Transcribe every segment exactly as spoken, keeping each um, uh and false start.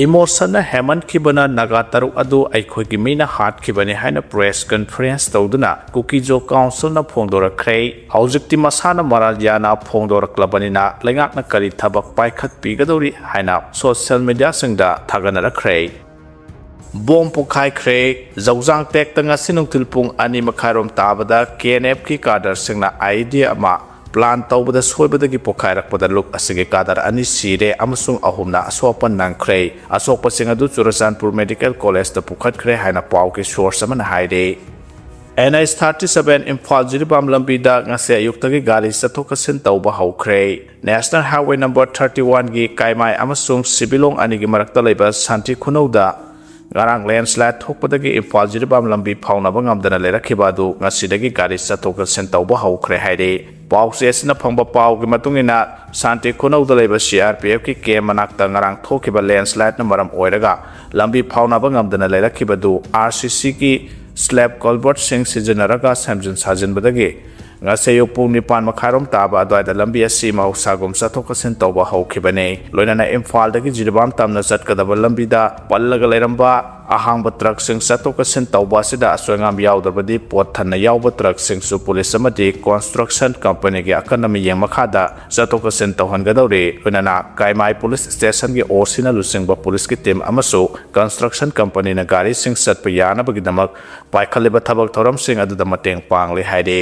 ꯏꯃꯣꯁꯟꯅ ꯍꯦꯟꯃꯟꯈꯤꯕꯅ ꯅꯥꯒꯥ ꯇꯔꯨꯛ ꯑꯗꯨ ꯑꯩꯈꯣꯏꯒꯤ ꯃꯤꯅ ꯍꯥꯠꯈꯤꯕꯅꯤ ꯍꯥꯏꯅ ꯄ꯭ꯔꯦꯁ ꯀꯟꯐꯔꯦꯟꯁ ꯇꯧꯗꯨꯅ ꯀꯨꯀꯤꯖꯣ ꯀꯥꯎꯟꯁꯤꯜꯅ ꯐꯣꯡꯗꯣꯔꯛꯈ꯭ꯔꯦ꯫ ꯍꯧꯖꯤꯛꯇꯤ ꯃꯁꯥꯅ ꯃꯔꯥꯜ ꯌꯥꯅ ꯐꯣꯡꯗꯣꯔꯛꯂꯕꯅꯤꯅ ꯂꯩꯉꯥꯛꯅ ꯀꯔꯤ ꯊꯕꯛ ꯄꯥꯏꯈꯠꯄꯤꯒꯗꯧꯔꯤ ꯍꯥꯏꯅ ꯁꯣꯁꯤꯌꯦꯜ ꯃꯤꯗꯤꯌꯥꯁꯤꯡꯗ ꯊꯥꯒꯠꯅꯔꯛꯈ꯭ꯔꯦ꯫ ꯕꯣꯝ ꯄꯣꯈꯥꯏꯈ꯭ꯔꯦ꯫ ꯖꯧꯖꯥꯡ ꯇꯦꯛꯇ ꯉꯁꯤ ꯅꯨꯡꯊꯤꯜ ꯄꯨꯡ ꯑꯅꯤ ꯃꯈꯥꯏꯔꯣꯝ ꯇꯥꯕꯗ ꯀꯦ ꯑꯦꯟ ꯑꯦꯐꯀꯤ ꯀꯥꯗꯔꯁꯤꯡꯅ ꯑꯥꯏ ꯏ ꯗꯤ ꯑꯃ ꯄ꯭ꯂꯥꯟ ꯇꯧꯕꯗ ꯁꯣꯏꯕꯗꯒꯤ ꯄꯣꯈꯥꯏꯔꯛꯄꯗ ꯂꯨꯞ ꯑꯁꯤꯒꯤ ꯀꯥꯗꯔ ꯑꯅꯤ ꯁꯤꯔꯦ ꯑꯃꯁꯨꯡ ꯑꯍꯨꯝꯅ ꯑꯁꯣꯛ ꯑꯄꯟ ꯅꯪꯈ꯭ꯔꯦ꯫ ꯑꯁꯣꯛꯄꯁꯤꯡ ꯑꯗꯨ ꯆꯨꯔꯆꯥꯟꯄꯨꯔ ꯃꯦꯗꯤꯀꯦꯜ ꯀꯣꯂꯦꯖꯇ ꯄꯨꯈꯠꯈ꯭ꯔꯦ ꯍꯥꯏꯅ ꯄꯥꯎꯒꯤ ꯁꯣꯔꯁ ꯑꯃꯅ ꯍꯥꯏꯔꯦ꯫ N H thirty seven Imphal Jiribam ꯂꯝꯕꯤꯗ ꯉꯁꯤ ꯑꯌꯨꯛꯇꯒꯤ ꯒꯥꯔꯤ ꯆꯠꯊꯣꯛ ꯆꯠꯁꯤꯟ ꯇꯧꯕ ꯍꯧꯈ꯭ꯔꯦ꯫ ꯅꯦꯁꯅꯦꯜ ꯍꯥꯏꯋꯦ ꯅꯝꯕꯔ ꯊꯥꯔꯇꯤ ꯋꯥꯟꯒꯤ ꯀꯥꯏꯃꯥꯏ ꯑꯃꯁꯨꯡ ꯁꯤꯕꯤꯂꯣꯡ ꯑꯅꯤꯒꯤ ꯃꯔꯛꯇ ꯂꯩꯕ ꯁꯥꯟꯇꯤ ꯈꯨꯅꯧꯗ ꯉꯔꯥꯡ ꯂꯦꯟꯁꯂꯥꯏꯠ ꯊꯣꯛꯄꯗꯒꯤ ꯏꯝꯐꯥꯜ ꯖꯤꯔꯤꯕꯥꯝ ꯂꯝꯕꯤ ꯐꯥꯎꯅꯕ ꯉꯝꯗꯅ ꯂꯩꯔꯛꯈꯤꯕ ꯑꯗꯨ ꯉꯁꯤꯗꯒꯤ ꯒꯥꯔꯤ ꯆꯠꯊꯣꯛ ꯆꯠꯁꯤꯟ ꯇꯧꯕ ꯍꯧꯈ꯭ꯔꯦ ꯍꯥꯏꯔꯤ꯫ ꯄꯥꯎ ꯆꯦꯁꯤꯅ ꯐꯪꯕ ꯄꯥꯎꯒꯤ ꯃꯇꯨꯡ ꯏꯟꯅ, ꯁꯥꯟꯇꯤ ꯈꯨꯅꯧꯗ ꯂꯩꯕ ꯁꯤ ꯑꯥꯔ ꯄꯤ ꯑꯦꯐꯀꯤ ꯀꯦꯝ ꯃꯅꯥꯛꯇ ꯉꯔꯥꯡ ꯊꯣꯛꯈꯤꯕ ꯂꯦꯟꯁꯂꯥꯏꯠꯅ ꯃꯔꯝ ꯑꯣꯏꯔꯒ ꯂꯝꯕꯤ ꯐꯥꯎꯅꯕ ꯉꯝꯗꯅ ꯂꯩꯔꯛꯈꯤꯕꯗꯨ ꯑꯥꯔ ꯁꯤ ꯁꯤꯒꯤ ꯁ꯭ꯂꯦꯕ ꯀꯜꯚꯔꯠꯁꯤꯡ ꯁꯤꯖꯤꯟꯅꯔꯒ ꯁꯦꯝꯖꯤꯟ ꯁꯥꯖꯤꯟꯕꯗꯒꯤ ꯉꯁꯤ ꯑꯌꯨꯛ ꯄꯨꯡ ꯅꯤꯄꯥꯟ ꯃꯈꯥꯏꯔꯣꯝ ꯇꯥꯕ ꯑꯗꯨꯋꯥꯏꯗ ꯂꯝꯕꯤ ꯑꯁꯤ ꯃꯍꯧꯁꯥꯒꯨꯝ ꯆꯠꯊꯣꯛ ꯆꯠꯁꯤꯟ ꯇꯧꯕ ꯍꯧꯈꯤꯕꯅꯤ꯫ ꯂꯣꯏꯅꯅ ꯏꯝꯐꯥꯜꯗꯒꯤ ꯖꯤꯔꯤꯕꯥꯝ ꯇꯝꯅ ꯆꯠꯀꯗꯕ ꯂꯝꯕꯤꯗ ꯄꯜꯂꯒ ꯂꯩꯔꯝꯕ ꯑꯍꯥꯡꯕ ꯇ꯭ꯔꯛꯁꯤꯡ ꯆꯠꯊꯣꯛ ꯆꯠꯁꯤꯟ ꯇꯧꯕ ꯑꯁꯤꯗ ꯑꯁꯣꯏ ꯑꯉꯥꯝ ꯌꯥꯎꯗ꯭ꯔꯕꯗꯤ ꯄꯣꯠ ꯊꯟꯅ ꯌꯥꯎꯕ ꯇ꯭ꯔꯛꯁꯤꯡꯁꯨ ꯄꯨꯂꯤꯁ ꯑꯃꯗꯤ ꯀꯟꯁꯇ꯭ꯔꯛꯁꯟ ꯀꯝꯄꯅꯤꯒꯤ ꯑꯀꯟꯕ ꯃꯤꯠꯌꯦꯡ ꯃꯈꯥꯗ ꯆꯠꯊꯣꯛ ꯆꯠꯁꯤꯟ ꯇꯧꯍꯟꯒꯗꯧꯔꯤ꯫ ꯂꯣꯏꯅꯅ ꯀꯥꯏꯃꯥꯏ ꯄꯨꯂꯤꯁ ꯁ꯭ꯇꯦꯁꯟꯒꯤ ꯑꯣ ꯁꯤꯅ ꯂꯨꯆꯤꯡꯕ ꯄꯨꯂꯤꯁꯀꯤ ꯇꯤꯝ ꯑꯃꯁꯨ ꯀꯟꯁꯇ꯭ꯔꯛꯁꯟ ꯀꯝꯄꯅꯤꯅ ꯒꯥꯔꯤꯁꯤꯡ ꯆꯠꯄ ꯌꯥꯅꯕꯒꯤꯗꯃꯛ ꯄꯥꯏꯈꯠꯂꯤꯕ ꯊꯕꯛ ꯊꯧꯔꯝꯁꯤꯡ ꯑꯗꯨꯗ ꯃꯇꯦꯡ ꯄꯥꯡꯂꯤ ꯍꯥꯏꯔꯤ꯫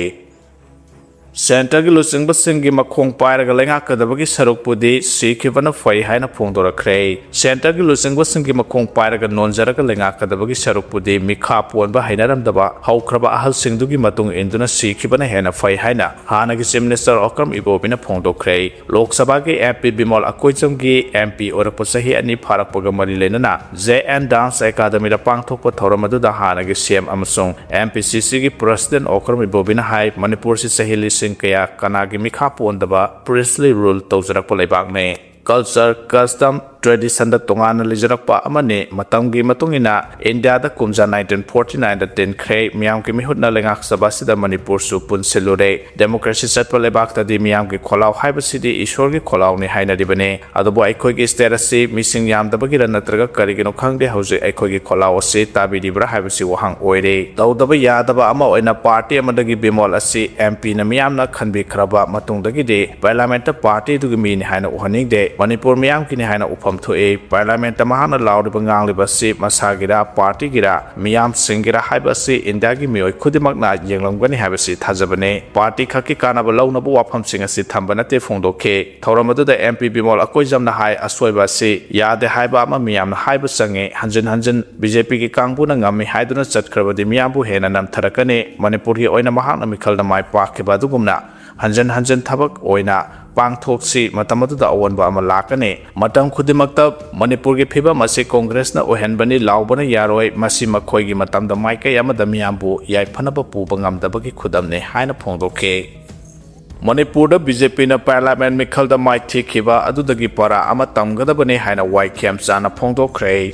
ꯁꯦꯟꯇꯔꯒꯤ ꯂꯨꯆꯤꯡꯕꯁꯤꯡꯒꯤ ꯃꯈꯣꯡ ꯄꯥꯏꯔꯒ ꯂꯩꯉꯥꯛꯀꯗꯕꯒꯤ ꯁꯔꯨꯛꯄꯨꯗꯤ ꯁꯤꯈꯤꯕꯅ ꯐꯩ ꯍꯥꯏꯅ ꯐꯣꯡꯗꯣꯔꯛꯈ꯭ꯔꯦ꯫ ꯁꯦꯟꯇꯔꯒꯤ ꯂꯨꯆꯤꯡꯕꯁꯤꯡꯒꯤ ꯃꯈꯣꯡ ꯄꯥꯏꯔꯒ ꯅꯣꯟꯖꯔꯒ ꯂꯩꯉꯥꯛꯀꯗꯕꯒꯤ ꯁꯔꯨꯛꯄꯨꯗꯤ ꯃꯤꯈꯥ ꯄꯣꯟꯕ ꯍꯩꯅꯔꯝꯗꯕ ꯍꯧꯈ꯭ꯔꯕ ꯑꯍꯜꯁꯤꯡꯗꯨꯒꯤ ꯃꯇꯨꯡ ꯏꯟꯗꯨꯅ ꯁꯤꯈꯤꯕꯅ ꯍꯦꯟꯅ ꯐꯩ ꯍꯥꯏꯅ ꯍꯥꯟꯅꯒꯤ ꯆꯤꯐ ꯃꯤꯅꯤꯁꯇꯔ ꯑꯣꯀ꯭ꯔꯝ ꯏꯕꯣꯕꯤꯅ ꯐꯣꯡꯗꯣꯛꯈ꯭ꯔꯦ꯫ ꯂꯣꯛ ꯁꯚꯥꯒꯤ M P Bimol ꯑꯀꯣꯏꯖꯝꯒꯤ M P ꯑꯣꯏꯔꯛꯄ ꯆꯍꯤ ꯑꯅꯤ ꯐꯥꯔꯛꯄꯒ ꯃꯔꯤ ꯂꯩꯅꯅ ꯖꯦ ꯑꯦꯟ ꯗꯥꯟꯁ ꯑꯦꯀꯥꯗꯃꯤꯗ ꯄꯥꯡꯊꯣꯛꯄ ꯊꯧꯔꯝ ꯑꯗꯨꯗ ꯍꯥꯟꯅꯒꯤ ꯁꯤ ꯑꯦꯝ ꯑꯃꯁꯨꯡ ꯑꯦꯝ ꯄꯤ ꯁꯤ ꯁꯤꯒꯤ ꯄ꯭ꯔꯁꯤꯗꯦꯟ ꯑꯣꯀ꯭ꯔꯝ ꯏꯕꯣꯕꯤꯅ ꯍꯥꯏ, ꯃꯅꯤꯄꯨꯔꯁꯤ ꯆꯍꯤ ꯂꯤꯁꯤꯡ ꯀꯌꯥ ꯀꯅꯥꯒꯤ ꯃꯤꯈꯥ ꯄꯣꯟꯗꯕ princely rule ꯇꯧꯖꯔꯛꯄ ꯂꯩꯕꯥꯛꯅꯤ꯫ culture, custom, traditionꯗ ꯇꯣꯉꯥꯟꯅ ꯂꯩꯖꯔꯛꯄ ꯑꯃꯅꯤ꯫ ꯃꯇꯝꯒꯤ ꯃꯇꯨꯡ ꯏꯟꯅ ꯏꯟꯗꯤꯌꯥꯗ ꯀꯨꯝꯖꯥ nineteen forty nineꯗ ꯇꯤꯟꯈ꯭ꯔꯦ꯫ ꯃꯤꯌꯥꯝꯒꯤ ꯃꯤꯍꯨꯠꯅ ꯂꯩꯉꯥꯛꯆꯕ ꯑꯁꯤꯗ ꯃꯅꯤꯄꯨꯔꯁꯨ ꯄꯨꯟꯁꯤꯜꯂꯨꯔꯦ꯫ Democracy ꯆꯠꯄ ꯂꯩꯕꯥꯛꯇꯗꯤ ꯃꯤꯌꯥꯝꯒꯤ ꯈꯣꯜꯂꯥꯎ ꯍꯥꯏꯕꯁꯤꯗꯤ ꯏꯁꯣꯔꯒꯤ ꯈꯣꯜꯂꯥꯎꯅꯤ ꯍꯥꯏꯅꯔꯤꯕꯅꯤ꯫ ꯑꯗꯨꯕꯨ ꯑꯩꯈꯣꯏꯒꯤ state ꯑꯁꯤ ꯃꯤꯁꯤꯡ ꯌꯥꯝꯗꯕꯒꯤꯔ ꯅꯠꯇ꯭ꯔꯒ ꯀꯔꯤꯒꯤꯅꯣ ꯈꯪꯗꯦ, ꯍꯧꯖꯤꯛ ꯑꯩꯈꯣꯏꯒꯤ ꯈꯣꯜꯂꯥꯎ ꯑꯁꯤ ꯇꯥꯕꯤꯔꯤꯕ꯭ꯔꯥ ꯍꯥꯏꯕꯁꯤ ꯋꯥꯍꯪ ꯑꯣꯏꯔꯦ꯫ ꯇꯧꯗꯕ ꯌꯥꯗꯕ ꯑꯃ ꯑꯣꯏꯅ party ꯑꯃꯗꯒꯤ ꯕꯤꯃꯣꯜ ꯑꯁꯤ MPꯅ ꯃꯤꯌꯥꯝꯅ ꯈꯟꯕꯤꯈ꯭ꯔꯕ ꯃꯇꯨꯡꯗꯒꯤꯗꯤ parliamentꯇ partyꯗꯨꯒꯤ ꯃꯤꯅꯤ ꯍꯥꯏꯅ ꯎꯍꯟꯅꯤꯡꯗꯦ꯫ ꯃꯅꯤꯄꯨꯔ ꯃꯤꯌꯥꯝꯒꯤꯅꯤ ꯍꯥꯏꯅ ꯎꯐꯝ ꯊꯣꯛꯏ꯫ Parliamentꯇ ꯃꯍꯥꯛꯅ ꯂꯥꯎꯔꯤꯕ ꯉꯥꯡꯂꯤꯕ ꯑꯁꯤ ꯃꯁꯥꯒꯤꯔ, partyꯒꯤꯔ, ꯃꯤꯌꯥꯝꯁꯤꯡꯒꯤꯔ ꯍꯥꯏꯕ ꯑꯁꯤ ꯏꯟꯗꯤꯌꯥꯒꯤ ꯃꯤꯑꯣꯏ ꯈꯨꯗꯤꯡꯃꯛꯅ ꯌꯦꯡꯂꯝꯒꯅꯤ ꯍꯥꯏꯕꯁꯤ ꯊꯥꯖꯕꯅꯤ꯫ Party ꯈꯛꯀꯤ ꯀꯥꯟꯅꯕ ꯂꯧꯅꯕ ꯋꯥꯐꯝꯁꯤꯡ ꯑꯁꯤ ꯊꯝꯕ ꯅꯠꯇꯦ ꯐꯣꯡꯗꯣꯛꯈꯤ꯫ ꯊꯧꯔꯝ ꯑꯗꯨꯗ MP ꯕꯤꯃꯣꯜ ꯑꯀꯣꯏꯖꯝꯅ ꯍꯥꯏ, ꯑꯁꯣꯏꯕ ꯑꯁꯤ ꯌꯥꯗꯦ ꯍꯥꯏꯕ ꯑꯃ ꯃꯤꯌꯥꯝꯅ ꯍꯥꯏꯕ ꯆꯪꯉꯤ꯫ ꯍꯟꯖꯤꯟ ꯍꯟꯖꯤꯟ BJPꯒꯤ ꯀꯥꯡꯕꯨꯅ ꯉꯝꯃꯤ ꯍꯥꯏꯗꯨꯅ ꯆꯠꯈ꯭ꯔꯕꯗꯤ ꯃꯤꯌꯥꯝꯕꯨ ꯍꯦꯟꯅ ꯅꯝꯊꯔꯛꯀꯅꯤ꯫ ꯃꯅꯤꯄꯨꯔꯒꯤ ꯑꯣꯏꯅ ꯃꯍꯥꯛꯅ ꯃꯤꯈꯜꯗ ꯃꯥꯏ ꯄꯥꯛꯈꯤꯕ ꯑꯗꯨꯒꯨꯝꯅ ꯍꯟꯖꯤꯟ ꯍꯟꯖꯤꯟ ꯊꯕꯛ ꯑꯣꯏꯅ ꯄꯥꯡꯊꯣꯛꯁꯤ, ꯃꯇꯝ ꯑꯗꯨꯗ ꯑꯑꯣꯟꯕ ꯑꯃ ꯂꯥꯛꯀꯅꯤ꯫ ꯃꯇꯝ ꯈꯨꯗꯤꯡꯃꯛꯇ ꯃꯅꯤꯄꯨꯔꯒꯤ ꯐꯤꯕꯝ ꯑꯁꯤ ꯀꯣꯡꯒ꯭ꯔꯦꯁꯅ ꯑꯣꯏꯍꯟꯕꯅꯤ ꯂꯥꯎꯕꯅ ꯌꯥꯔꯣꯏ꯫ ꯃꯁꯤ ꯃꯈꯣꯏꯒꯤ ꯃꯇꯝꯗ ꯃꯥꯏꯀꯩ ꯑꯃꯗ ꯃꯤꯌꯥꯝꯕꯨ ꯌꯥꯏꯐꯅꯕ ꯄꯨꯕ ꯉꯝꯗꯕꯒꯤ ꯈꯨꯗꯝꯅꯤ ꯍꯥꯏꯅ ꯐꯣꯡꯗꯣꯛꯈꯤ꯫ ꯃꯅꯤꯄꯨꯔꯗ BJPꯅ parliament ꯃꯤꯈꯜꯗ ꯃꯥꯏꯊꯤꯈꯤꯕ ꯑꯗꯨꯗꯒꯤ ꯄꯔꯥ ꯑꯃ ꯇꯝꯒꯗꯕꯅꯤ ꯍꯥꯏꯅ ꯋꯥꯏ ꯈꯦꯝꯆꯥꯟꯅ ꯐꯣꯡꯗꯣꯛꯈ꯭ꯔꯦ꯫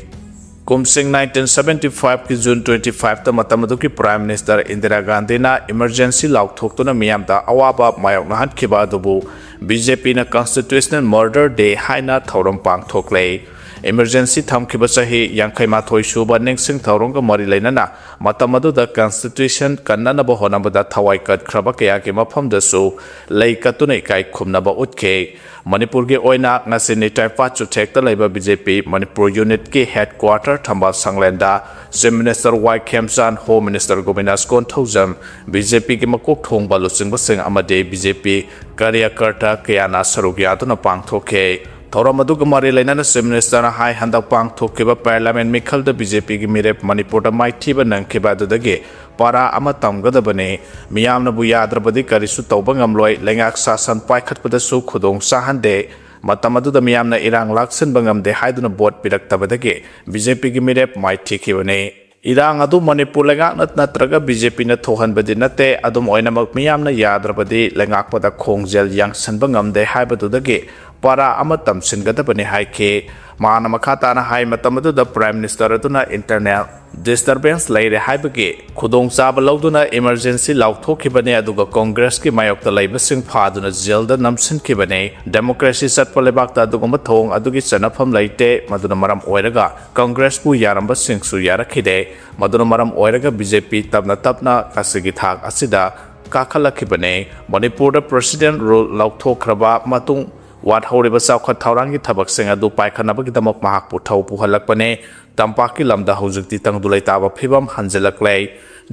ꯀꯨꯝꯁꯤꯡ nineteen seventy fiveꯀꯤ June twenty fiveꯇ ꯃꯇꯝ ꯑꯗꯨꯒꯤ Prime Minister ꯏꯟꯗꯤꯔꯥ ꯒꯥꯟꯙꯤꯅ emergency ꯂꯥꯎꯊꯣꯛꯇꯨꯅ ꯃꯤꯌꯥꯝꯗ ꯑꯋꯥꯕ ꯃꯥꯌꯣꯛꯅꯍꯟꯈꯤꯕ ꯑꯗꯨꯕꯨ BJPꯅ constitutional murder day ꯍꯥꯏꯅ ꯊꯧꯔꯝ ꯄꯥꯡꯊꯣꯛꯂꯦ꯫ Emergency ꯊꯝꯈꯤꯕ ꯆꯍꯤ ꯌꯥꯡꯈꯩ ꯃꯥꯊꯣꯏ ꯁꯨꯕ ꯅꯤꯡꯁꯤꯡ ꯊꯧꯔꯝꯒ ꯃꯔꯤ ꯂꯩꯅꯅ ꯃꯇꯝ ꯑꯗꯨꯗ constitution ꯀꯟꯅꯅꯕ ꯍꯣꯠꯅꯕꯗ ꯊꯋꯥꯏ ꯀꯠꯈ꯭ꯔꯕ ꯀꯌꯥꯒꯤ ꯃꯐꯝꯗꯁꯨ ꯂꯩ ꯀꯠꯇꯨꯅ ꯏꯀꯥꯏ ꯈꯨꯝꯅꯕ ꯎꯠꯈꯤ꯫ ꯃꯅꯤꯄꯨꯔꯒꯤ ꯑꯣꯏꯅ ꯉꯁꯤ ꯅꯤꯇꯥꯏꯄꯥꯠ ꯆꯨꯊꯦꯛꯇ ꯂꯩꯕ BJP ꯃꯅꯤꯄꯨꯔ unitꯀꯤ headquarter ꯊꯝꯕꯥꯜ ꯁꯪꯂꯦꯟꯗ Chief Minister ꯋꯥꯏ ꯈꯦꯝꯆꯥꯟ, Home Minister ꯒꯣꯕꯤꯟꯗꯥꯁ ꯀꯣꯟꯊꯧꯖꯝ, BJPꯒꯤ ꯃꯀꯣꯛ ꯊꯣꯡꯕ ꯂꯨꯆꯤꯡꯕꯁꯤꯡ ꯑꯃꯗꯤ BJP ꯀꯥꯔꯌꯀꯔꯇꯥ ꯀꯌꯥꯅ ꯁꯔꯨꯛ ꯌꯥꯗꯨꯅ ꯄꯥꯡꯊꯣꯛꯈꯤ꯫ ꯊꯧꯔꯝ ꯑꯗꯨꯒ ꯃꯔꯤ ꯂꯩꯅꯅ Chief Ministerꯅ ꯍꯥꯏ, ꯍꯟꯗꯛ ꯄꯥꯡꯊꯣꯛꯈꯤꯕ parliament ꯃꯤꯈꯜꯗ BJPꯒꯤ ꯃꯤꯔꯦꯞ ꯃꯅꯤꯄꯨꯔꯗ ꯃꯥꯏꯊꯤꯕ ꯅꯪꯈꯤꯕ ꯑꯗꯨꯗꯒꯤ ꯄꯔꯥ ꯑꯃ ꯇꯝꯒꯗꯕꯅꯤ꯫ ꯃꯤꯌꯥꯝꯅꯕꯨ ꯌꯥꯗ꯭ꯔꯕꯗꯤ ꯀꯔꯤꯁꯨ ꯇꯧꯕ ꯉꯝꯂꯣꯏ꯫ ꯂꯩꯉꯥꯛ ꯁꯥꯁꯟ ꯄꯥꯏꯈꯠꯄꯗꯁꯨ ꯈꯨꯗꯣꯡ ꯆꯥꯍꯟꯗꯦ꯫ ꯃꯇꯝ ꯑꯗꯨꯗ ꯃꯤꯌꯥꯝꯅ ꯏꯔꯥꯡ ꯂꯥꯛꯁꯤꯟꯕ ꯉꯝꯗꯦ ꯍꯥꯏꯗꯨꯅ vote ꯄꯤꯔꯛꯇꯕꯗꯒꯤ BJPꯒꯤ ꯃꯤꯔꯦꯞ ꯃꯥꯏꯊꯤꯈꯤꯕꯅꯤ꯫ ꯏꯔꯥꯡ ꯑꯗꯨ ꯃꯅꯤꯄꯨꯔ ꯂꯩꯉꯥꯛꯅ ꯅꯠꯇ꯭ꯔꯒ BJPꯅ ꯊꯣꯛꯍꯟꯕꯗꯤ ꯅꯠꯇꯦ꯫ ꯑꯗꯨꯝ ꯑꯣꯏꯅꯃꯛ ꯃꯤꯌꯥꯝꯅ ꯌꯥꯗ꯭ꯔꯕꯗꯤ ꯂꯩꯉꯥꯛꯄꯗ ꯈꯣꯡꯖꯦꯜ ꯌꯥꯡꯁꯤꯟꯕ ꯉꯝꯗꯦ ꯍꯥꯏꯕꯗꯨꯗꯒꯤ ꯄꯥꯔꯥ ꯑꯃ ꯇꯝꯁꯤꯟꯒꯗꯕꯅꯤ ꯍꯥꯏꯈꯤ꯫ ꯃꯍꯥꯛꯅ ꯃꯈꯥ ꯇꯥꯅ ꯍꯥꯏ, ꯃꯇꯝ ꯑꯗꯨꯗ Prime Minister ꯑꯗꯨꯅ internal disturbance ꯂꯩꯔꯦ ꯍꯥꯏꯕꯒꯤ ꯈꯨꯗꯣꯡꯆꯥꯕ ꯂꯧꯗꯨꯅ emergency ꯂꯥꯎꯊꯣꯛꯈꯤꯕꯅꯤ, ꯑꯗꯨꯒ Congressꯀꯤ ꯃꯥꯌꯣꯛꯇ ꯂꯩꯕꯁꯤꯡ ꯐꯥꯗꯨꯅ jailꯗ ꯅꯝꯁꯤꯟꯈꯤꯕꯅꯤ꯫ Democracy ꯆꯠꯄ ꯂꯩꯕꯥꯛꯇ ꯑꯗꯨꯒꯨꯝꯕ ꯊꯧꯑꯣꯡ ꯑꯗꯨꯒꯤ ꯆꯠꯅꯐꯝ ꯂꯩꯇꯦ꯫ ꯃꯗꯨꯅ ꯃꯔꯝ ꯑꯣꯏꯔꯒ Congressꯄꯨ ꯌꯥꯔꯝꯕꯁꯤꯡꯁꯨ ꯌꯥꯔꯛꯈꯤꯗꯦ꯫ ꯃꯗꯨꯅ ꯃꯔꯝ ꯑꯣꯏꯔꯒ BJP ꯇꯞꯅ ꯇꯞꯅ ꯉꯁꯤꯒꯤ ꯊꯥꯛ ꯑꯁꯤꯗ ꯀꯥꯈꯠꯂꯛꯈꯤꯕꯅꯤ꯫ ꯃꯅꯤꯄꯨꯔꯗ President Rule ꯂꯧꯊꯣꯛꯈ꯭ꯔꯕ ꯃꯇꯨꯡ ꯋꯥꯠꯍꯧꯔꯤꯕ ꯆꯥꯎꯈꯠ ꯊꯧꯔꯥꯡꯒꯤ ꯊꯕꯛꯁꯤꯡ ꯑꯗꯨ ꯄꯥꯏꯈꯠꯅꯕꯒꯤꯗꯃꯛ ꯃꯍꯥꯛꯄꯨ ꯊꯧ ꯄꯨꯍꯜꯂꯛꯄꯅꯤ꯫ ꯇꯝꯄꯥꯛꯀꯤ ꯂꯝꯗ ꯍꯧꯖꯤꯛꯇꯤ ꯇꯪꯗꯨ ꯂꯩꯇꯥꯕ ꯐꯤꯕꯝ ꯍꯟꯖꯤꯜꯂꯛꯂꯦ꯫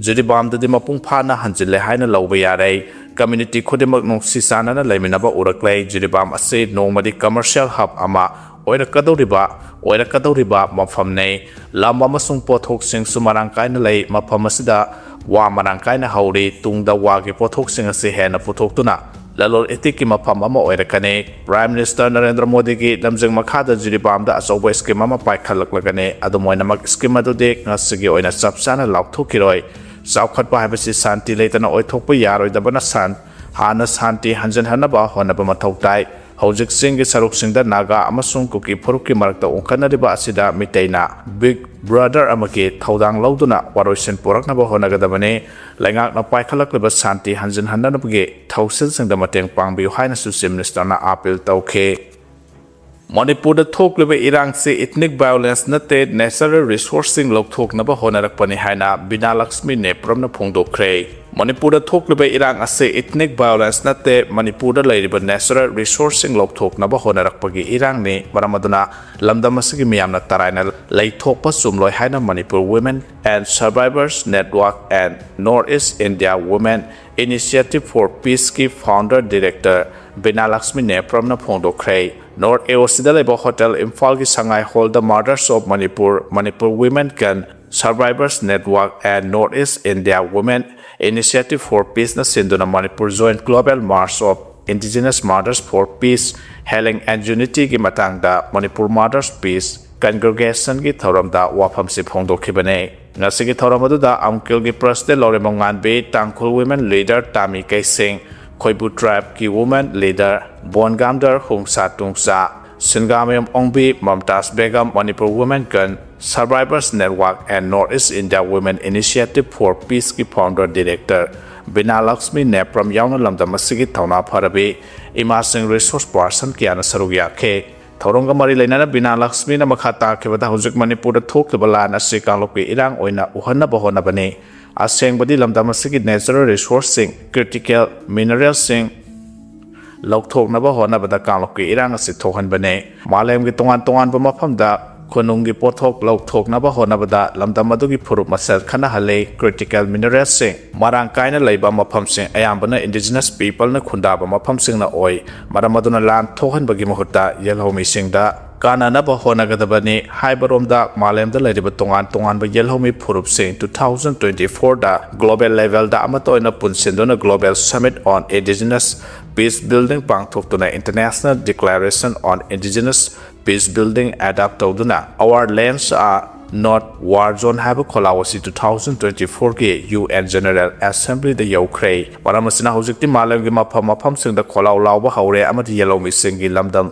ꯖꯤꯔꯤꯕꯥꯝꯗꯗꯤ ꯃꯄꯨꯡ ꯐꯥꯅ ꯍꯟꯖꯤꯜꯂꯦ ꯍꯥꯏꯅ ꯂꯧꯕ ꯌꯥꯔꯦ꯫ Community ꯈꯨꯗꯤꯡꯃꯛ ꯅꯨꯡꯁꯤ ꯆꯥꯟꯅꯅ ꯂꯩꯃꯤꯟꯅꯕ ꯎꯔꯛꯂꯦ꯫ ꯖꯤꯔꯤꯕꯥꯝ ꯑꯁꯤ ꯅꯣꯡꯃꯗꯤ commercial hub ꯑꯃ ꯑꯣꯏꯔꯛꯀꯗꯧꯔꯤꯕ, ꯑꯣꯏꯔꯛꯀꯗꯧꯔꯤꯕ ꯃꯐꯝꯅꯤ꯫ ꯂꯝ ꯑꯃꯁꯨꯡ ꯄꯣꯠꯊꯣꯛꯁꯤꯡꯁꯨ ꯃꯔꯥꯡ ꯀꯥꯏꯅ ꯂꯩ꯫ ꯃꯐꯝ ꯑꯁꯤꯗ ꯋꯥ ꯃꯔꯥꯡ ꯀꯥꯏꯅ ꯍꯧꯔꯤ꯫ ꯇꯨꯡꯗ ꯋꯥꯒꯤ ꯄꯣꯠꯊꯣꯛꯁꯤꯡ ꯑꯁꯤ ꯍꯦꯟꯅ ꯄꯨꯊꯣꯛꯇꯨꯅ ꯂꯂꯣꯟ ꯏꯇꯤꯛꯀꯤ ꯃꯐꯝ ꯑꯃ ꯑꯣꯏꯔꯛꯀꯅꯤ꯫ Prime Minister ꯅꯔꯦꯟꯗ꯭ꯔ ꯃꯣꯗꯤꯒꯤ ꯂꯝꯖꯤꯡ ꯃꯈꯥꯗ ꯖꯤꯔꯤꯕꯥꯝꯗ ꯑꯆꯧꯕ scheme ꯑꯃ ꯄꯥꯏꯈꯠꯂꯛꯂꯒꯅꯤ꯫ ꯑꯗꯨꯝ ꯑꯣꯏꯅꯃꯛ, scheme ꯑꯗꯨꯗꯤ ꯉꯁꯤꯒꯤ ꯑꯣꯏꯅ ꯆꯞ ꯆꯥꯅ ꯂꯥꯎꯊꯣꯛꯈꯤꯔꯣꯏ꯫ ꯆꯥꯎꯈꯠꯄ ꯍꯥꯏꯕꯁꯤ ꯁꯥꯟꯇꯤ ꯂꯩꯇꯅ ꯑꯣꯏꯊꯣꯛꯄ ꯌꯥꯔꯣꯏꯗꯕꯅ ꯁꯥꯟ-, ꯍꯥꯟꯅ ꯁꯥꯟꯇꯤ ꯍꯟꯖꯤꯟꯍꯟꯅꯕ ꯍꯣꯠꯅꯕ ꯃꯊꯧ ꯇꯥꯏ꯫ ꯍꯧꯖꯤꯛ ꯆꯤꯡꯒꯤ ꯁꯔꯨꯛꯁꯤꯡꯗ ꯅꯥꯒꯥ ꯑꯃꯁꯨꯡ ꯀꯨꯀꯤ ꯐꯨꯔꯨꯞꯀꯤ ꯃꯔꯛꯇ ꯎꯪꯈꯠꯅꯔꯤꯕ ꯑꯁꯤꯗ ꯃꯤꯇꯩꯅ Big Brother ꯑꯃꯒꯤ ꯊꯧꯗꯥꯡ ꯂꯧꯗꯨꯅ ꯋꯥꯔꯣꯏꯁꯤꯟ ꯄꯨꯔꯛꯅꯕ ꯍꯣꯠꯅꯒꯗꯕꯅꯤ꯫ ꯂꯩꯉꯥꯛꯅ ꯄꯥꯏꯈꯠꯂꯛꯂꯤꯕ ꯁꯥꯟꯇꯤ ꯍꯟꯖꯤꯟꯍꯟꯅꯕꯒꯤ ꯊꯧꯁꯤꯜꯁꯤꯡꯗ ꯃꯇꯦꯡ ꯄꯥꯡꯕꯤꯌꯨ ꯍꯥꯏꯅꯁꯨ Chief Minister ꯅ appeal ꯇꯧꯈꯤ꯫ ꯃꯅꯤꯄꯨꯔꯗ ꯊꯣꯛꯂꯤꯕ ꯏꯔꯥꯡꯁꯤ ethnic violence ꯅꯠꯇꯦ, natural resource ꯁꯤꯡ ꯂꯧꯊꯣꯛꯅꯕ ꯍꯣꯠꯅꯔꯛꯄꯅꯤ ꯍꯥꯏꯅ ꯕꯤꯅꯥ ꯂꯛꯁꯃꯤ ꯅꯦꯄ꯭ꯔꯝꯅ ꯐꯣꯡꯗꯣꯛꯈ꯭ꯔꯦ꯫ ꯃꯅꯤꯄꯨꯔꯗ ꯊꯣꯛꯂꯤꯕ ꯏꯔꯥꯡ ꯑꯁꯤ ethnic violence ꯅꯠꯇꯦ, ꯃꯅꯤꯄꯨꯔꯗ ꯂꯩꯔꯤꯕ natural resource ꯁꯤꯡ ꯂꯧꯊꯣꯛꯅꯕ ꯍꯣꯠꯅꯔꯛꯄꯒꯤ ꯏꯔꯥꯡꯅꯤ꯫ ꯃꯔꯝ ꯑꯗꯨꯅ ꯂꯝꯗꯝ ꯑꯁꯤꯒꯤ ꯃꯤꯌꯥꯝꯅ ꯇꯔꯥꯏꯅ ꯂꯩꯊꯣꯛꯄ ꯆꯨꯝꯂꯣꯏ ꯍꯥꯏꯅ Manipur Women and Survivors Network and North East India Women Initiative for Peace ꯀꯤ founder director Bina Lakshmi ꯅꯦꯄ꯭ꯔꯝꯅ ꯐꯣꯡꯗꯣꯛꯈ꯭ꯔꯦ꯫ North A O C ꯗ ꯂꯩꯕ Hotel ꯏꯝꯐꯥꯜꯒꯤ ꯁꯉꯥꯏ Hall the Mothers of Manipur, Manipur Women can Survivors Network and North East India Women Initiative for Peace ꯅ ꯁꯤꯟꯗꯨꯅ Manipur Joint Global March of Indigenous Mothers for Peace, Healing and Unity ꯒꯤ ꯃꯇꯥꯡꯗ Manipur Mothers Peace Congregation ꯒꯤ ꯊꯧꯔꯝꯗ ꯋꯥꯐꯝꯁꯤ ꯐꯣꯡꯗꯣꯛꯈꯤꯕꯅꯤ꯫ ꯉꯁꯤꯒꯤ ꯊꯧꯔꯝ ꯑꯗꯨꯗ ꯑꯝꯀꯤꯜꯒꯤ President Laurembam ꯉꯥꯟꯕꯤ, Tangkhul Women Leader ꯇꯥꯃꯤ ꯀꯩꯁꯤꯡ, ꯈꯣꯏꯕꯨ tribeꯀꯤ women leader ꯕꯣꯟꯒꯥꯝꯗꯔ ꯍꯨꯡꯁꯥ ꯇꯨꯡꯁꯥ, ꯁꯤꯟꯒꯥꯃꯌꯨꯝ Ongbi Mumtaz Begum, Manipur Women Gun Survivors Network and North East India Women Initiative for Peaceꯀꯤ founder director ꯕꯤꯅꯥ ꯂꯛꯁꯃꯤ ꯅꯦꯄ꯭ꯔꯝ ꯌꯥꯎꯅ ꯂꯝꯗꯝ ꯑꯁꯤꯒꯤ ꯊꯧꯅꯥ ꯐꯔꯕꯤ ꯏꯃꯥꯁꯤꯡ resource person ꯀꯌꯥꯅ ꯁꯔꯨꯛ ꯌꯥꯈꯤ꯫ ꯊꯧꯔꯝꯒ ꯃꯔꯤ ꯂꯩꯅꯅ ꯕꯤꯅꯥ ꯂꯛꯁꯃꯤꯅ ꯃꯈꯥ ꯇꯥꯈꯤꯕꯗ, ꯍꯧꯖꯤꯛ ꯃꯅꯤꯄꯨꯔꯗ ꯊꯣꯛꯂꯤꯕ ꯂꯥꯟ ꯑꯁꯤ ꯀꯥꯡꯂꯨꯞꯀꯤ ꯏꯔꯥꯡ ꯑꯣꯏꯅ ꯎꯍꯟꯅꯕ ꯍꯣꯠꯅꯕꯅꯤ꯫ ꯑꯁꯦꯡꯕꯗꯤ ꯂꯝꯗꯝ ꯑꯁꯤꯒꯤ natural resourceꯁꯤꯡ, critical mineralꯁꯤꯡ ꯂꯧꯊꯣꯛꯅꯕ ꯍꯣꯠꯅꯕꯗ ꯀꯥꯡꯂꯨꯞꯀꯤ ꯏꯔꯥꯡ ꯑꯁꯤ ꯊꯣꯛꯍꯟꯕꯅꯤ꯫ ꯃꯥꯂꯦꯝꯒꯤ ꯇꯣꯉꯥꯟ ꯇꯣꯉꯥꯟꯕ ꯃꯐꯝꯗ ꯈꯨꯅꯨꯡꯒꯤ ꯄꯣꯠꯊꯣꯛ ꯂꯧꯊꯣꯛꯅꯕ ꯍꯣꯠꯅꯕꯗ ꯂꯝꯗꯝ ꯑꯗꯨꯒꯤ ꯐꯨꯔꯨꯞ ꯃꯁꯦꯜ ꯈꯟꯅꯍꯜꯂꯤ꯫ Critical mineralꯁꯤꯡ ꯃꯔꯥꯡ ꯀꯥꯏꯅ ꯂꯩꯕ ꯃꯐꯝꯁꯤꯡ ꯑꯌꯥꯝꯕꯅ indigenous peopleꯅ ꯈꯨꯟꯗꯥꯕ ꯃꯐꯝꯁꯤꯡꯅ ꯑꯣꯏ꯫ ꯃꯔꯝ ꯑꯗꯨꯅ ꯂꯥꯟ ꯊꯣꯛꯍꯟꯕꯒꯤ ꯃꯍꯨꯠꯇ ꯌꯦꯜꯍꯧꯃꯤꯁꯤꯡꯗ ꯀꯥꯟꯅꯅꯕ ꯍꯣꯠꯅꯒꯗꯕꯅꯤ꯫ ꯍꯥꯏꯕꯔꯣꯝꯗ ꯃꯥꯂꯦꯝꯗ ꯂꯩꯔꯤꯕ ꯇꯣꯉꯥꯟ ꯇꯣꯉꯥꯟꯕ ꯌꯦꯜꯍꯧꯃꯤ ꯐꯨꯔꯨꯞꯁꯤꯡ two thousand twenty fourꯗ global levelꯗ ꯑꯃꯠꯇ ꯑꯣꯏꯅ ꯄꯨꯟꯁꯤꯟꯗꯨꯅ Global Summit on Indigenous Peace Building ꯄꯥꯡꯊꯣꯛꯇꯨꯅ International Declaration on Indigenous Peace Building adopt ꯇꯧꯗꯨꯅ Our Lands Are Not War Zone ꯍꯥꯏꯕ ꯈꯣꯜꯂꯥꯎ ꯑꯁꯤ two thousand twenty fourꯒꯤ UN General Assemblyꯗ ꯌꯧꯈ꯭ꯔꯦ꯫ ꯃꯔꯝ ꯑꯁꯤꯅ ꯍꯧꯖꯤꯛꯇꯤ ꯃꯥꯂꯦꯝꯒꯤ ꯃꯐꯝ ꯃꯐꯝꯁꯤꯡꯗ ꯈꯣꯜꯂꯥꯎ ꯂꯥꯎꯕ ꯍꯧꯔꯦ ꯑꯃꯗꯤ ꯌꯦꯜꯍꯧꯃꯤꯁꯤꯡꯒꯤ ꯂꯝꯗꯝ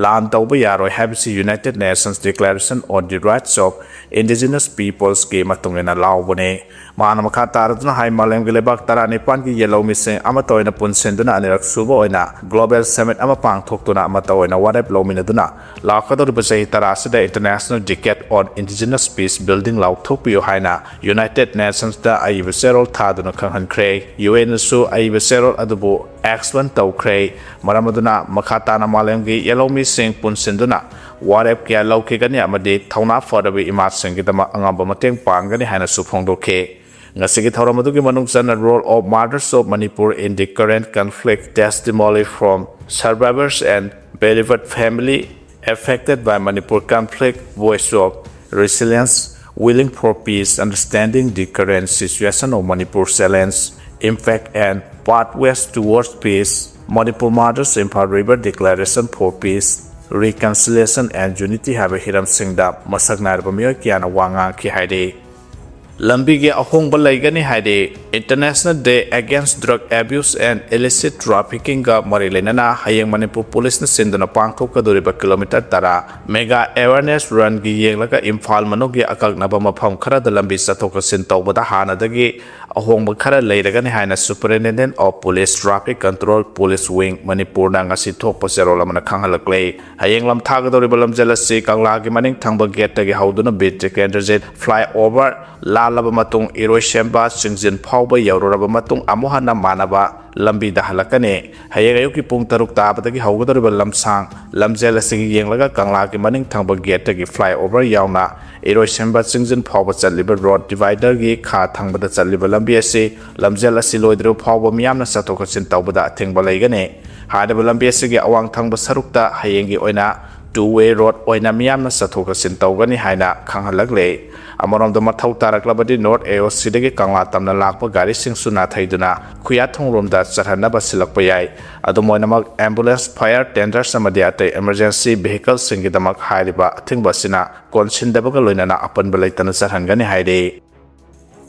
ꯂꯥꯟ ꯇꯧꯕ ꯌꯥꯔꯣꯏ ꯍꯥꯏꯕꯁꯤ United Nations Declaration on the Rights of Indigenous Peoplesꯀꯤ ꯃꯇꯨꯡ ꯏꯟꯅ ꯂꯥꯎꯕꯅꯤ꯫ ꯃꯥꯅ ꯃꯈꯥ ꯇꯥꯔꯗꯨꯅ ꯍꯥꯏ, ꯃꯥꯂꯦꯝꯒꯤ ꯂꯩꯕꯥꯛ ꯇꯔꯥꯅꯤꯄꯥꯟꯒꯤ ꯌꯦꯜꯍꯧꯃꯤꯁꯤꯡ ꯑꯃꯠꯇ ꯑꯣꯏꯅ ꯄꯨꯟꯁꯤꯟꯗꯨꯅ ꯑꯅꯤꯔꯛ ꯁꯨꯕ ꯑꯣꯏꯅ Global Summit ꯑꯃ ꯄꯥꯡꯊꯣꯛꯇꯨꯅ ꯑꯃꯠꯇ ꯑꯣꯏꯅ ꯋꯥꯔꯦꯞ ꯂꯧꯃꯤꯟꯅꯗꯨꯅ ꯂꯥꯛꯀꯗꯧꯔꯤꯕ ꯆꯍꯤ ꯇꯔꯥ ꯑꯁꯤꯗ International Decade on Indigenous Peace Building ꯂꯥꯎꯊꯣꯛꯄꯤꯌꯨ ꯍꯥꯏꯅ United Nationsꯇ ꯑꯏꯕ ꯆꯦꯔꯣꯜ ꯊꯥꯗꯨꯅ ꯈꯪꯍꯟꯈ꯭ꯔꯦ꯫ UNꯅꯁꯨ ꯑꯏꯕ ꯆꯦꯔꯣꯜ ꯑꯗꯨꯕꯨ action ꯇꯧꯈ꯭ꯔꯦ꯫ ꯃꯔꯝ ꯑꯗꯨꯅ ꯃꯈꯥ ꯇꯥꯅ ꯃꯥꯂꯦꯝꯒꯤ ꯌꯦꯜꯍꯧꯃꯤꯁꯤꯡ ꯄꯨꯟꯁꯤꯟꯗꯨꯅ ꯋꯥꯔꯦꯞ ꯀꯌꯥ ꯂꯧꯈꯤꯒꯅꯤ ꯑꯃꯗꯤ ꯊꯧꯅꯥ ꯐꯔꯕ ꯏꯃꯥꯁꯤꯡꯒꯤꯗꯃꯛ ꯑꯉꯝꯕ ꯃꯇꯦꯡ ꯄꯥꯡꯒꯅꯤ ꯍꯥꯏꯅꯁꯨ ꯐꯣꯡꯗꯣꯛꯈꯤ꯫ ꯉꯁꯤꯒꯤ ꯊꯧꯔꯝ ꯑꯗꯨꯒꯤ ꯃꯅꯨꯡ ꯆꯟꯅ Role of Mothers of Manipur in the Current Conflict, Testimony from Survivors and Bereaved Family Affected by Manipur Conflict, Voice of Resilience, Willing for Peace, Understanding the Current Situation of Manipur Challenge, Impact and Pathways Towards Peace, Manipur Mothers Imphal River Declaration for Peace, Reconciliation and Unity ꯍꯥꯏꯕ ꯍꯤꯔꯝꯁꯤꯡꯗ ꯃꯁꯛ ꯅꯥꯏꯔꯕ ꯃꯤꯑꯣꯏ ꯀꯌꯥꯅ ꯋꯥ ꯉꯥꯡꯈꯤ ꯍꯥꯏꯔꯤ꯫ ꯂꯝꯕꯤꯒꯤ ꯑꯍꯣꯡꯕ ꯂꯩꯒꯅꯤ ꯍꯥꯏꯔꯤ꯫ International Day Against Drug Abuse and Illicit Traffickingꯒ ꯃꯔꯤ ꯂꯩꯅꯅ ꯍꯌꯦꯡ ꯃꯅꯤꯄꯨꯔ ꯄꯨꯂꯤꯁꯅ ꯁꯤꯟꯗꯨꯅ ꯄꯥꯡꯊꯣꯛꯀꯗꯧꯔꯤꯕ ꯀꯤꯂꯣꯃꯤꯇꯔ ꯇꯔꯥ Mega Awareness Runꯒꯤ ꯌꯦꯡꯂꯒ ꯏꯝꯐꯥꯜ ꯃꯅꯨꯡꯒꯤ ꯑꯀꯛꯅꯕ ꯃꯐꯝ ꯈꯔꯗ ꯂꯝꯕꯤ ꯆꯠꯊꯣꯛ ꯆꯠꯁꯤꯟ ꯇꯧꯕꯗ ꯍꯥꯟꯅꯗꯒꯤ ꯑꯍꯣꯡꯕ ꯈꯔ ꯂꯩꯔꯒꯅꯤ ꯍꯥꯏꯅ Superintendent of Police Traffic Control Police Wing ꯃꯅꯤꯄꯨꯔꯅ ꯉꯁꯤ ꯊꯣꯛꯄ ꯆꯦꯔꯣꯜ ꯑꯃꯅ ꯈꯪꯍꯜꯂꯛꯂꯦ꯫ ꯍꯌꯦꯡ ꯂꯝꯊꯥꯒꯗꯧꯔꯤꯕ ꯂꯝꯖꯦꯜ ꯑꯁꯤ ꯀꯪꯂꯥꯒꯤ ꯃꯅꯤꯡ ꯊꯪꯕ ꯒꯦꯠꯇꯒꯤ ꯍꯧꯗꯨꯅ ꯕꯤꯔ ꯇꯤꯀꯦꯟꯗ꯭ꯔꯖꯤꯠ flyover ꯂꯥꯜꯂꯕ ꯃꯇꯨꯡ ꯏꯔꯣꯏꯁꯦꯝꯕ ꯆꯤꯡꯖꯤꯟ ꯐꯥꯎꯕ ꯌꯧꯔꯨꯔꯕ ꯃꯇꯨꯡ ꯑꯃꯨꯛ ꯍꯟꯅ ꯃꯥꯟꯅꯕ ꯂꯝꯕꯤꯗ ꯍꯜꯂꯛꯀꯅꯤ꯫ ꯍꯌꯦꯡ ꯑꯌꯨꯛꯀꯤ ꯄꯨꯡ ꯇꯔꯨꯛ ꯇꯥꯕꯗꯒꯤ ꯍꯧꯒꯗꯧꯔꯤꯕ ꯂꯝꯁꯥꯡ ꯂꯝꯖꯦꯜ ꯑꯁꯤꯒꯤ ꯌꯦꯡꯂꯒ ꯀꯪꯂꯥꯒꯤ ꯃꯅꯤꯡ ꯊꯪꯕ ꯒꯦꯠꯇꯒꯤ flyover ꯌꯥꯎꯅ ꯏꯔꯣꯏꯁꯦꯝꯕ ꯆꯤꯡꯖꯤꯟ ꯐꯥꯎꯕ ꯆꯠꯂꯤꯕ road dividerꯒꯤ ꯈꯥ ꯊꯪꯕꯗ ꯆꯠꯂꯤꯕ ꯂꯝꯕꯤ ꯑꯁꯤ ꯂꯝꯖꯦꯜ ꯑꯁꯤ ꯂꯣꯏꯗ꯭ꯔꯤꯕ ꯐꯥꯎꯕ ꯃꯤꯌꯥꯝꯅ ꯆꯠꯊꯣꯛ ꯆꯠꯁꯤꯟ ꯇꯧꯕꯗ ꯑꯊꯤꯡꯕ ꯂꯩꯒꯅꯤ꯫ ꯍꯥꯏꯔꯤꯕ ꯂꯝꯕꯤ ꯑꯁꯤꯒꯤ ꯑꯋꯥꯡ ꯊꯪꯕ ꯁꯔꯨꯛꯇ ꯍꯌꯦꯡꯒꯤ ꯑꯣꯏꯅ two way road ꯑꯣꯏꯅ ꯃꯤꯌꯥꯝꯅ ꯆꯠꯊꯣꯛ ꯆꯠꯁꯤꯟ ꯇꯧꯒꯅꯤ ꯍꯥꯏꯅ ꯈꯪꯍꯜꯂꯛꯂꯦ꯫ ꯑꯃꯔꯣꯝꯗ ꯃꯊꯧ ꯇꯥꯔꯛꯂꯕꯗꯤ North AOCꯗꯒꯤ ꯀꯪꯂꯥ ꯇꯝꯅ ꯂꯥꯛꯄ ꯒꯥꯔꯤꯁꯤꯡꯁꯨ ꯅꯥꯊꯩꯗꯨꯅ ꯈꯨꯌꯥꯊꯣꯡꯔꯣꯝꯗ ꯆꯠꯍꯟꯅꯕ ꯁꯤꯜꯂꯛꯄ ꯌꯥꯏ꯫ ꯑꯗꯨꯝ ꯑꯣꯏꯅꯃꯛ ambulance, fire tenders ꯑꯃꯗꯤ ꯑꯇꯩ emergency vehicleꯁꯤꯡꯒꯤꯗꯃꯛ ꯍꯥꯏꯔꯤꯕ ꯑꯊꯤꯡꯕ ꯑꯁꯤꯅ ꯀꯣꯟꯁꯤꯟꯗꯕꯒ ꯂꯣꯏꯅꯅ ꯑꯄꯟꯕ ꯂꯩꯇꯅ ꯆꯠꯍꯟꯒꯅꯤ ꯍꯥꯏꯔꯤ꯫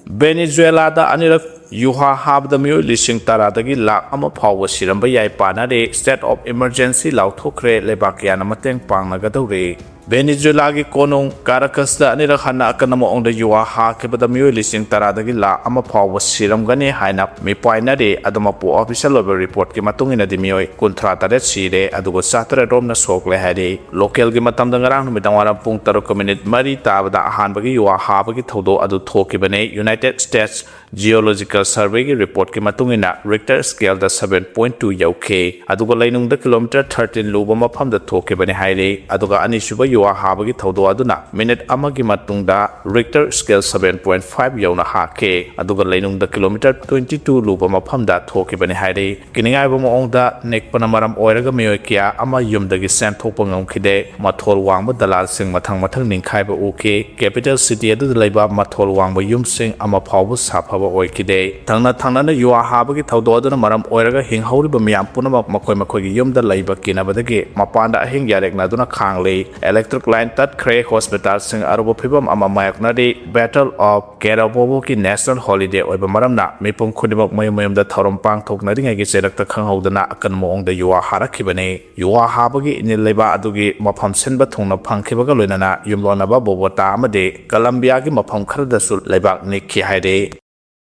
ꯚꯦꯅꯤꯖꯨꯋꯦꯂꯥꯗ ꯑꯅꯤꯔꯛ ꯌꯨꯍꯥ ꯍꯥꯕꯗ ꯃꯤꯑꯣꯏ ꯂꯤꯁꯤꯡ ꯇꯔꯥꯗꯒꯤ ꯂꯥꯈ ꯑꯃ ꯐꯥꯎꯕ ꯁꯤꯔꯝꯕ ꯌꯥꯏ ꯄꯥꯅꯔꯦ꯫ State of emergency ꯂꯥꯎꯊꯣꯛꯈ꯭ꯔꯦ, ꯂꯩꯕꯥꯛ ꯀꯌꯥꯅ ꯃꯇꯦꯡ ꯄꯥꯡꯅꯒꯗꯧꯔꯦ꯫ ꯚꯦꯅꯤꯖꯨꯋꯦꯂꯥꯒꯤ ꯀꯣꯅꯨꯡ ꯀꯥꯔꯥꯀꯁꯇ ꯑꯅꯤꯔꯛ ꯍꯟꯅ ꯑꯀꯟꯕ ꯃꯑꯣꯡꯗ ꯌꯨꯍꯥ ꯍꯥꯈꯤꯕꯗ ꯃꯤꯑꯣꯏ ꯂꯤꯁꯤꯡ ꯇꯔꯥꯗꯒꯤ ꯂꯥꯈ ꯑꯃ ꯐꯥꯎꯕ ꯁꯤꯔꯝꯒꯅꯤ ꯍꯥꯏꯅ ꯃꯤꯄꯥꯏꯅꯔꯤ꯫ ꯑꯗꯨꯃꯛꯄꯨ official ꯑꯣꯏꯕ reportꯀꯤ ꯃꯇꯨꯡ ꯏꯟꯅꯗꯤ ꯃꯤꯑꯣꯏ ꯀꯨꯟꯊ꯭ꯔꯥ ꯇꯔꯦꯠ ꯁꯤꯔꯦ, ꯑꯗꯨꯒ ꯆꯥꯇꯔꯦꯠ ꯔꯣꯝꯅ ꯁꯣꯛꯂꯦ ꯍꯥꯏꯔꯤ꯫ Localꯒꯤ ꯃꯇꯝꯗ ꯉꯔꯥꯡ ꯅꯨꯃꯤꯗꯥꯡ ꯋꯥꯏꯔꯝ ꯄꯨꯡ ꯇꯔꯨꯛꯀ ꯃꯤꯅꯤꯠ ꯃꯔꯤ ꯇꯥꯕꯗ ꯑꯍꯥꯟꯕꯒꯤ ꯌꯨꯍꯥ ꯍꯥꯕꯒꯤ ꯊꯧꯗꯣꯛ ꯑꯗꯨ ꯊꯣꯛꯈꯤꯕꯅꯤ꯫ United States Geological Surveyꯒꯤ reportꯀꯤ ꯃꯇꯨꯡ ꯏꯟꯅ Richter scaleꯗ seven point two ꯌꯧꯈꯤ꯫ ꯑꯗꯨꯒ ꯂꯩꯅꯨꯡꯗ kilometre thirteen ꯂꯨꯕ ꯃꯐꯝꯗ ꯊꯣꯛꯈꯤꯕꯅꯤ ꯍꯥꯏꯔꯤ꯫ ꯑꯗꯨꯒ ꯑꯅꯤꯁꯨꯕ ꯌꯨꯍꯥ ꯍꯥꯕꯒꯤ ꯊꯧꯗꯣꯛ ꯑꯗꯨꯅ ꯃꯤꯅꯤꯠ ꯑꯃꯒꯤ ꯃꯇꯨꯡꯗ Richter scale seven point five ꯌꯧꯅ ꯍꯥꯈꯤ꯫ ꯑꯗꯨꯒ ꯂꯩꯅꯨꯡꯗ kilometre twenty two ꯂꯨꯕ ꯃꯐꯝꯗ ꯊꯣꯛꯈꯤꯕꯅꯤ ꯍꯥꯏꯔꯤ꯫ ꯀꯤꯅꯤꯡꯉꯥꯏꯕ ꯃꯑꯣꯡꯗ ꯅꯤꯛꯄꯅ ꯃꯔꯝ ꯑꯣꯏꯔꯒ ꯃꯤꯑꯣꯏ ꯀꯌꯥ ꯑꯃ ꯌꯨꯝꯗꯒꯤ ꯆꯦꯟꯊꯣꯛꯄ ꯉꯝꯈꯤꯗꯦ꯫ ꯃꯊꯣꯜ ꯋꯥꯡꯕ ꯗꯂꯥꯜꯁꯤꯡ ꯃꯊꯪ ꯃꯊꯪ ꯅꯤꯡꯈꯥꯏꯕ ꯎꯈꯤ꯫ Capital city ꯑꯗꯨꯗ ꯂꯩꯕ ꯃꯊꯣꯜ ꯋꯥꯡꯕ ꯌꯨꯝꯁꯤꯡ ꯑꯃ ꯐꯥꯎꯕ ꯁꯥꯐꯕ ꯑꯣꯏꯈꯤꯗꯦ꯫ ꯊꯪꯅ ꯊꯪꯅꯅ ꯌꯨꯍꯥ ꯍꯥꯕꯒꯤ ꯊꯧꯗꯣꯛ ꯑꯗꯨꯅ ꯃꯔꯝ ꯑꯣꯏꯔꯒ ꯍꯤꯡꯍꯧꯔꯤꯕ ꯃꯤꯌꯥꯝ ꯄꯨꯝꯅꯃꯛ ꯃꯈꯣꯏ ꯃꯈꯣꯏꯒꯤ ꯌꯨꯝꯗ ꯂꯩꯕ ꯀꯤꯅꯕꯗꯒꯤ ꯃꯄꯥꯟꯗ ꯑꯍꯤꯡ ꯌꯥꯔꯦꯛꯅꯗꯨꯅ ꯈꯥꯡꯂꯤ꯫ Electric line ꯇꯠꯈ꯭ꯔꯦ꯫ ꯍꯣꯁꯄꯤꯇꯥꯜꯁꯤꯡ ꯑꯔꯨꯕ ꯐꯤꯕꯝ ꯑꯃ ꯃꯥꯌꯣꯛꯅꯔꯤ꯫ Battle of Carabobo ꯒꯤ national holiday ꯑꯣꯏꯕ ꯃꯔꯝꯅ ꯃꯤꯄꯨꯝ ꯈꯨꯗꯤꯡꯃꯛ ꯃꯌꯨꯝ ꯃꯌꯨꯝꯗ ꯊꯧꯔꯝ ꯄꯥꯡꯊꯣꯛꯅꯔꯤꯉꯩꯒꯤ ꯆꯩꯔꯛꯇ ꯈꯪꯍꯧꯗꯅ ꯑꯀꯟꯕ ꯃꯑꯣꯡꯗ ꯌꯨꯋꯥ ꯍꯥꯔꯛꯈꯤꯕꯅꯤ꯫ ꯌꯨꯋꯥ ꯍꯥꯕꯒꯤ ꯏꯅꯤꯜ ꯂꯩꯕꯥꯛ ꯑꯗꯨꯒꯤ ꯃꯐꯝ ꯁꯤꯟꯕ ꯊꯨꯡꯅ ꯐꯪꯈꯤꯕꯒ ꯂꯣꯏꯅꯅ ꯌꯨꯝꯂꯣꯟꯅꯕ ꯕꯣꯒꯣꯇꯥ ꯑꯃꯗꯤ ꯀꯂꯝꯕꯤꯌꯥꯒꯤ ꯃꯐꯝ ꯈꯔꯗꯁꯨ ꯂꯩꯕꯥꯛ ꯅꯤꯛꯈꯤ ꯍꯥꯏꯔꯤ꯫